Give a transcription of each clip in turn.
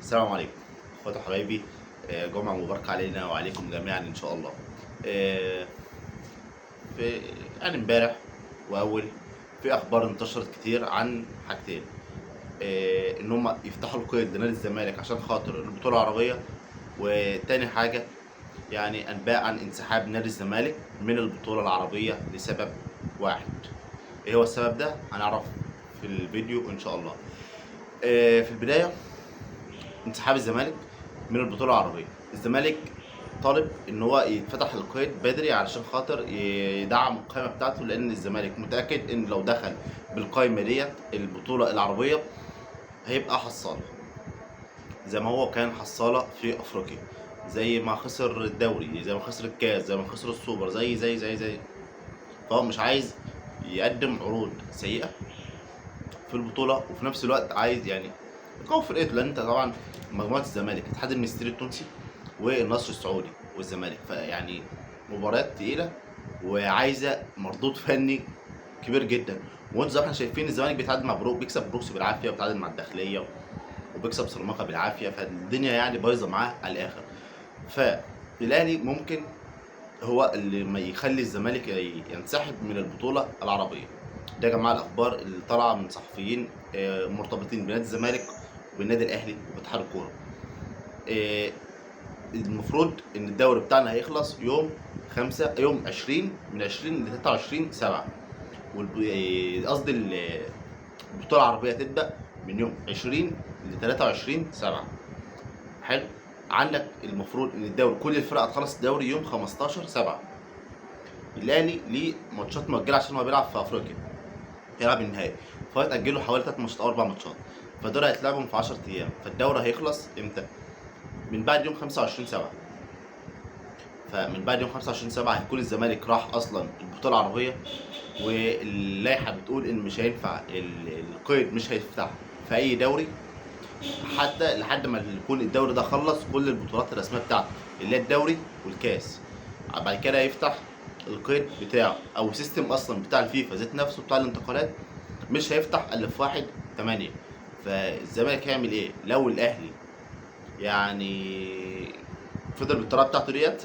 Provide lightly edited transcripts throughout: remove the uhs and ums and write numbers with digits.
السلام عليكم اخواتي وحبايبي. جمعة مباركة علينا وعليكم جميعا ان شاء الله. آه، في يعني امبارح واول في اخبار انتشرت كتير عن حاجتين، ان هم يفتحوا القيد لنادي الزمالك عشان خاطر البطولة العربية، وتاني حاجة يعني انباء عن انسحاب نادي الزمالك من البطولة العربية لسبب واحد. ايه هو السبب ده؟ هنعرف في الفيديو ان شاء الله. في البداية انسحاب الزمالك من البطولة العربية. الزمالك طالب ان هو يتفتح القيد بدري علشان خاطر يدعم القائمة بتاعته، لان الزمالك متاكد ان لو دخل بالقائمه ديت البطولة العربية هيبقى حصاله زي ما هو كان حصاله في افريقيا، زي ما خسر الدوري، زي ما خسر الكاس، زي ما خسر السوبر، زي زي زي زي. فهو مش عايز يقدم عروض سيئه في البطولة، وفي نفس الوقت عايز يعني يقوي فرقته، لان انت طبعا مجموعة الزمالك اتحاد المنستيري التونسي والنصر السعودي والزمالك، فيعني مباريات تقيلة وعايزه مردود فني كبير جدا. وانتوا زي ما احنا شايفين الزمالك بيتعادل مع بروك، بيكسب بروكس بالعافية، وبيتعادل مع الداخلية، وبيكسب سيراميكا بالعافية، فالدنيا يعني بايظة معاه على الاخر. فالاهلي ممكن هو اللي ما يخلي الزمالك ينسحب من البطولة العربية. ده يا جماعة الاخبار اللي طالعه من صحفيين مرتبطين بنادي الزمالك وبالنادي الاهلي وباتحاد الكورة. المفروض ان الدوري بتاعنا هيخلص يوم 5، يوم 20، من 20 ل 23/7، قصدي البطولة العربية تبدا من يوم 20 ل 23/7. حلو. عندك المفروض ان الدوري كل الفرق هتخلص الدوري يوم 15/7. الاهلي ليه ماتشات مؤجلة عشان هو بيلعب في افريقيا، هيلعب النهائي، فهيتأجلوا حوالي 3 ماتشات او 4 ماتشات، فدول هيتلعبوا في 10 ايام. فالدوري هيخلص امتى؟ من بعد يوم 25/7. فمن بعد يوم 25/7 هيكون الزمالك راح اصلا البطولة العربية، واللائحه بتقول ان مش هينفع القيد مش هيفتح في اي دوري حتى لحد ما يكون الدوري ده خلص كل البطولات الرسمية بتاعته اللي هي الدوري والكاس. بعد كده هيفتح القيد بتاعه، او system اصلا بتاع الفيفا ذات نفسه بتاع الانتقالات مش هيفتح الا في 1/8. فالزمالك هيعمل ايه لو الاهلي يعني فضل بالطريقة بتاعته ديت؟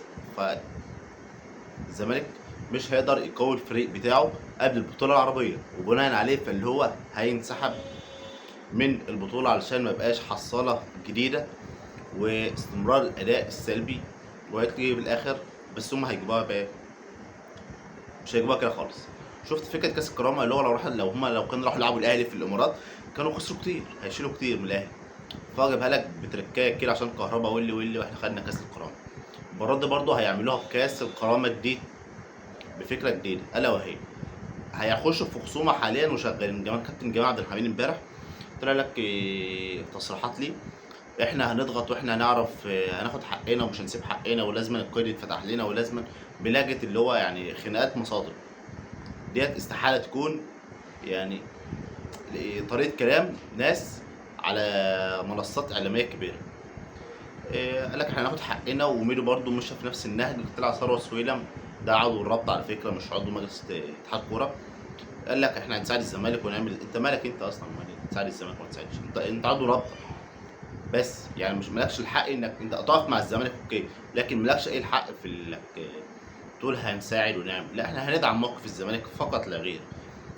فالزمالك مش هيقدر يقوي الفريق بتاعه قبل البطولة العربية، وبناء عليه فاللي هو هينسحب من البطولة علشان ما يبقاش حصاله جديدة واستمرار الاداء السلبي، وهتيجي في الاخر بس هم هيجيبوها بقى، مش هيجيبوها كده خالص. شفت فكرة كاس الكرامة اللي هو لو راح، لو هم لو كانوا راحوا لعبوا الاهلي في الامارات كانوا خسروا كتير، هيشيلوا كتير من الاهلي، فجابها لك بتركايه كده عشان كهربا واللي واللي، واحنا خدنا كاس الكرامة. المرة دي برضه هيعملوها بكاس الكرامة دي بفكره جديدة، الا وهي هيخشوا في خصومه حاليا وشغالين. جمال كابتن جمال عبد الحميد امبارح طلع لك تصريحات ليه، احنا هنضغط واحنا هنعرف هناخد حقنا ومش هنسيب حقنا، ولازم القيد يتفتح لنا، ولازم بلاجة اللي هو يعني خناقات مصادر ديت استحالة تكون يعني طريقه كلام ناس على منصات اعلامية كبيرة. قال لك احنا هناخد حقنا، وميدو برضو مشى في نفس النهج. طلع ثروت سويلم ده عضو الرابطة على فكرة، مش عضو مجلس اتحاد كورة، قال لك احنا هنساعد الزمالك ونعمل. انت مالك انت اصلا تساعد الزمالك وما تساعدش؟ انت عضو رابطه بس، يعني مش مالكش الحق انك انت تقف مع الزمالك okay، لكن مالكش اي الحق في انك تقول هنساعد ونعمل. لا، احنا هندعم موقف الزمالك فقط لا غير.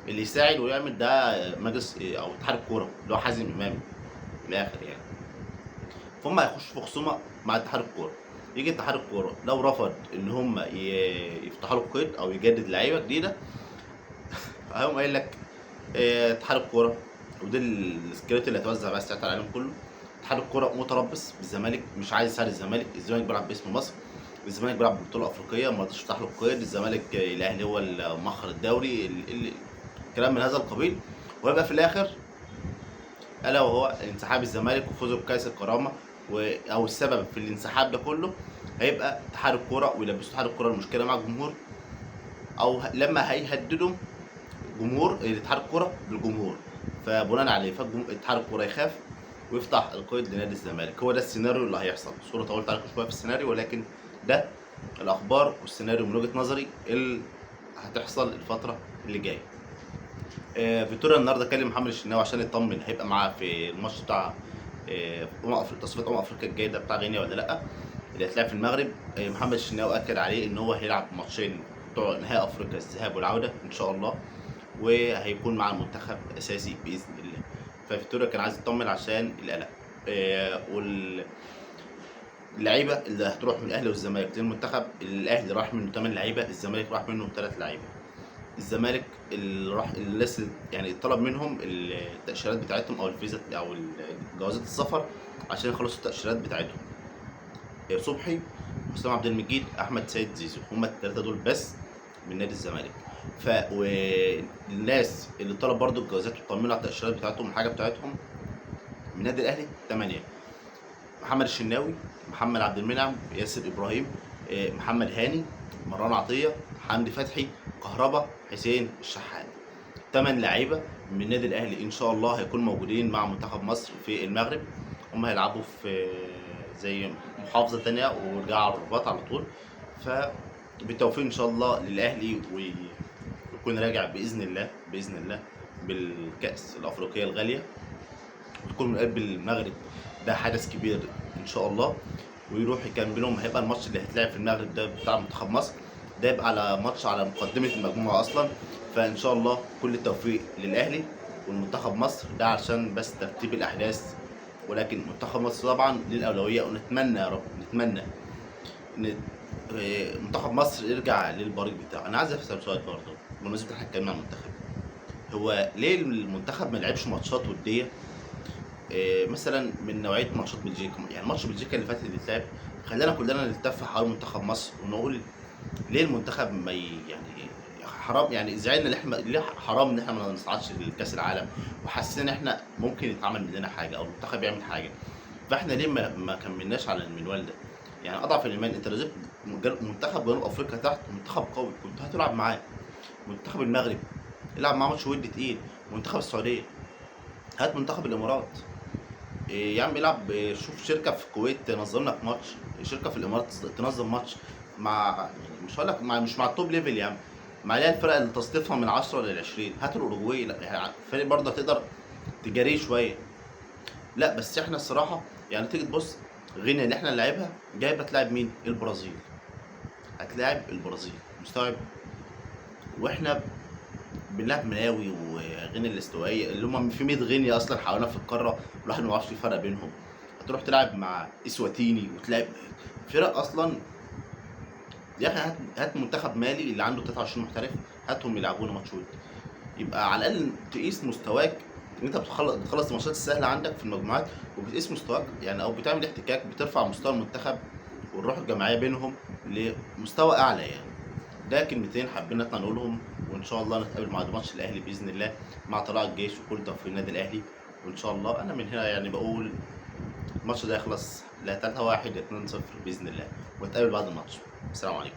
اللي يساعد ويعمل ده مجلس او اتحاد الكورة اللي هو حازم امام من الاخر يعني. فهم هيخشوا في خصومه مع اتحاد الكورة. يجي اتحاد الكورة لو رفض ان هم يفتحوا له القيد او يجدد لعيبة جديدة، هيقوم قايل لك اتحاد الكورة، وده السكريبت اللي هيتوزع بقى ساعتها على العالم كله. اتحاد الكورة متربص بالزمالك، مش عايز يساعد الزمالك، الزمالك بيلعب باسم مصر، الزمالك بيلعب ببطولة افريقية، ما رضاش يفتح له القيد، الزمالك الاهلي هو اللي مخر الدوري، الكلام من هذا القبيل. ويبقى في الاخر الا وهو انسحاب الزمالك وفوزه بكاس الكرامة، او السبب في الانسحاب ده كله هيبقى اتحاد الكورة، ويلبسوا اتحاد الكورة المشكلة مع الجمهور، او لما هيهددوا جمهور اتحاد الكورة بالجمهور، فبناء عليه اتحاد الكورة يخاف ويفتح القيد لنادي الزمالك. هو ده السيناريو اللي هيحصل. صورة طولت عليكم شوية في السيناريو، ولكن ده الاخبار والسيناريو من وجهه نظري اللي هتحصل الفترة اللي جاية. فيتوريا النهارده كلم محمد الشناوي عشان يطمن هيبقى معاه في الماتش بتاع تصفيات افريقيا الجاية ده بتاع غينيا ولا لا، اللي هتلعب في المغرب. محمد الشناوي اكد عليه ان هو هيلعب ماتشين بتوع نهائي افريقيا، الذهاب والعودة ان شاء الله، وهيكون مع المنتخب اساسي باذن الله. ففيتوريا كان عايز يطمن عشان القلق. واللعيبة اللي هتروح من الاهلي والزمالك للمنتخب، الاهلي راح منه 8 لعيبة، الزمالك راح منه 3 لعيبة. الزمالك اللي راح اللي لسه يعني طلب منهم التاشيرات بتاعتهم او الفيزا او جوازات السفر عشان يخلصوا التاشيرات بتاعتهم. صبحي، حسام عبد المجيد، احمد سيد زيزو، هما الثلاثة دول بس من نادي الزمالك. ف والناس اللي طلب برضو الجوازات وطمنوا على التاشيرات بتاعتهم والحاجة بتاعتهم من نادي الاهلي 8: محمد الشناوي، محمد عبد المنعم، ياسر ابراهيم، محمد هاني، مروان عطية، حمدي فتحي، كهربا، حسين الشحات. 8 لعيبة من النادي الاهلي ان شاء الله هيكونوا موجودين مع منتخب مصر في المغرب. هم هيلعبوا في زي محافظة تانية ورجعوا على الرباط على طول. فبالتوفيق ان شاء الله للاهلي، ويكون راجع باذن الله باذن الله بالكاس الافريقية الغالية، وتكون من قلب المغرب. ده حدث كبير ان شاء الله، ويروح يكملهم. هيبقى الماتش اللي هيتلعب في المغرب ده بتاع منتخب مصر ده يبقى على ماتش على مقدمه المجموعة اصلا. فان شاء الله كل التوفيق للاهلي والمنتخب مصر، ده عشان بس ترتيب الاحداث. ولكن منتخب مصر طبعا للاولويه، ونتمنى يا رب، نتمنى ان منتخب مصر يرجع للبريق بتاعه. انا عايز اسال سؤال برضه بمناسبة احنا اتكلمنا عن المنتخب، هو ليه المنتخب ما لعبش ماتشات وديه مثلا من نوعية ماتشات بلجيكا؟ يعني ماتش بلجيكا اللي فات اللي اتلعب خلانا كلنا نلتف حوالين منتخب مصر ونقول ليه المنتخب ما يعني حرام، يعني زعلنا ان احنا ليه حرام ان احنا ما نصعدش لكاس العالم، وحسينا ان احنا ممكن يتعمل مننا حاجة او المنتخب يعمل حاجة. فاحنا ليه ما كملناش على المنوال ده؟ يعني اضعف الايمان، انت لو جبت منتخب جنوب افريقيا تحت منتخب قوي كنت هتلعب معاه، منتخب المغرب العب معاه ماتش ودي تقيل، منتخب السعودية، هات منتخب الامارات يا عم العب، شوف شركة في الكويت تنظم لك ماتش، شركة في الامارات تنظم ماتش مع، يعني مش هقول لك مع، مش مع ال top level يا عم، مع اللي هي الفرق اللي تصنيفها من 10 لل 20. هات الاوروجواي، لا يعني فريق برضه هتقدر تجارية شوية. لا بس احنا الصراحة يعني تيجي تبص غينيا اللي احنا نلعبها جايبه تلعب مين؟ البرازيل. هتلاعب البرازيل، مستوعب؟ واحنا بنلعب ملاوي وغينيا الاستوائيه اللي هم في 100 غينيا اصلا حوالينا في القارة، الواحد ما يعرفش الفرق بينهم. هتروح تلعب مع اسواتيني وتلعب فرق اصلا يا اخي. هات منتخب مالي اللي عنده 23 محترف، هاتهم يلعبونا ماتش ودي، يبقى على الاقل تقيس مستواك. انت بتخلص الماتشات السهلة عندك في المجموعات وبتقيس مستواك يعني، او بتعمل احتكاك، بترفع مستوى المنتخب والروح الجماعية بينهم لمستوى اعلى. يعني ده كلمتين حابين نطلع نقولهم، وان شاء الله نتقابل مع ماتش الاهلي باذن الله مع طلائع الجيش، وكل توفيق النادي الاهلي. وان شاء الله انا من هنا يعني بقول الماتش ده يخلص لا 3-1 2-0 باذن الله، ونتقابل بعد الماتش. السلام عليكم.